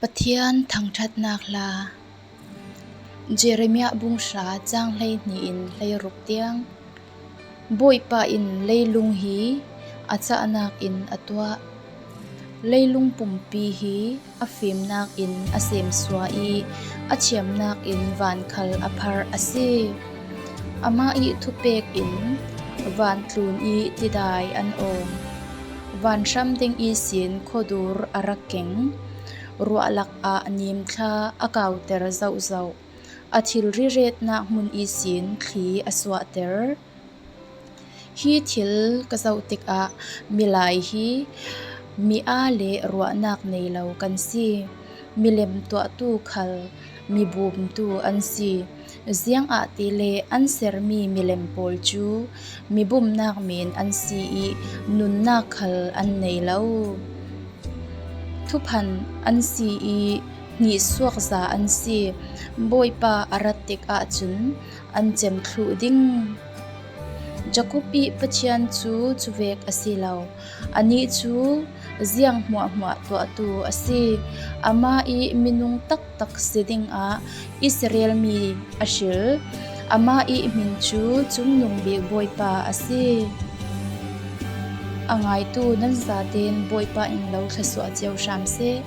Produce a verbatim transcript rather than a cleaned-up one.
Pathian thangṭhatnak hla. Jeremiah bung hra, cang hleihnih in hleiruk tiang. Bawipa in leilung hi a cahnak in a tuah, leilung pumpi hi a fimnak in a semsuah i a thiamnak in van khal a pharh a si. Amah i thupek in vantlun i tidai an awm. Vanhram ding ihsin khuadur a rak keng. Ruah lakah nimthla a kauter zohzoh. A thilri retnak hmun ihsin thli a suahter. Hi thil ka zoh tikah milai hi mi aa le ruahnak nei lo kan si. Milem tuahtu khal mibumtu an si. Ziangahtile an sermi milem pawl cu mibumnak men an si i nunnak khal an nei lo. Thuphan an si i hnihsuakza an si. Bawipa a rat tikah cun an cem thluh ding. Jacob i Pathian cu cuvek a si lo. Anih cu ziang hmuahhmuah tuahtu a si. Amah i minung taktak si dingah Israel mi a hril. Amah i hmin cu Cungnung Bik Bawipa a si. A ngaitu nan zaten Bawipa in lo thlasuah cio hram seh.